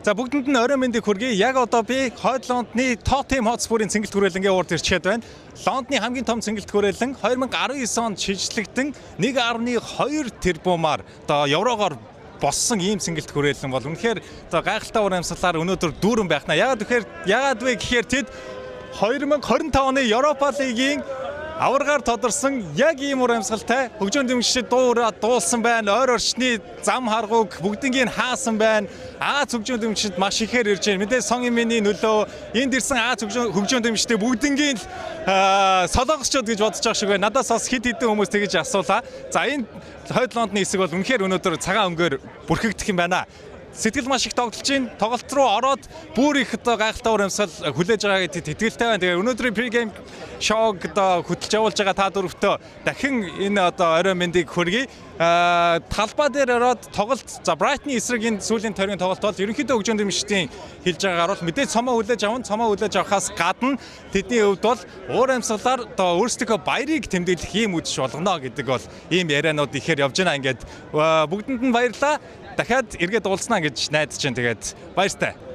За, бүгдэнд нь оройн мэндийг хүргэе. Яг одоо би Хойд Лондоны Tottenham Hotspur-ын цэнгэлт хүрээлэнгийн урд ирчээд байна. Лондоны хамгийн том цэнгэлт хүрээлэн 2019 онд шижлэгдэн 1.2 тэрбумаар одоо еврогоор боссон ийм цэнгэлт хүрээлэн бол үнэхээр одоо гайхалтай уур амьсгалаар өнөөдөр дүүрэн байх нь. Яагаад вэ гэхээр тэд 2025 оны Европа лигийн аваргаар тодорсон яг ийм уур амьсгалтай хөгжөөн дэмжигчид дуу өрөө дуулсан байна. Ойр орчны зам харгууг бүгднийг хаасан байна. Ази хөгжөөн дэмжигчид маш ихээр ирж байна. Мэдээ Сон Хэминий нөлөө энд ирсэн Ази хөгжөөн дэмжигчдээ бүгднийг л солонгосчууд гэж бодож байгаа шиг байна. Надаас бас хэд хэдэн хүмүүс тэгэж асуулаа. За, энэ Хойд Лондоны хэсэг бол үнэхээр өнөөдөр цагаан өнгөөр бүрхэгдэх юм байна. Сэтгэл маш их догдолж байна. Тоглолт руу ороод бүр их одоо гайхалтай уур амьсгал хүлээж байгаа гэдэгт итгэлтэй байна. Тэгээ өнөөдрийн pre-game show-г одоо хөтөлж явуулж байгаа та дөрөвтөө дахин энэ одоо оройн мэндийг хүргэе. Талбай дээр ороод тоглолт, за, Брайтны эсрэг энэ сүүлийн тойргийн тоглолт бол ерөнхийдөө хөгжөөн дэмжигчдийн хэлж байгаагаар бол мэдээж цомоо хүлээж авна. Цомоо хүлээж авахаас гадна тэдний хувьд бол уур амьсгалаар одоо өөрсдийнхөө баярыг тэмдэглэх ийм үдшил болгоно гэдэг бол ийм ярианууд ихээр явж байна. Ингээд бүгдэнд нь баярлалаа. Дахиад эргээд уулзнаа гэж найдаж байна. Тэгээд баяртай.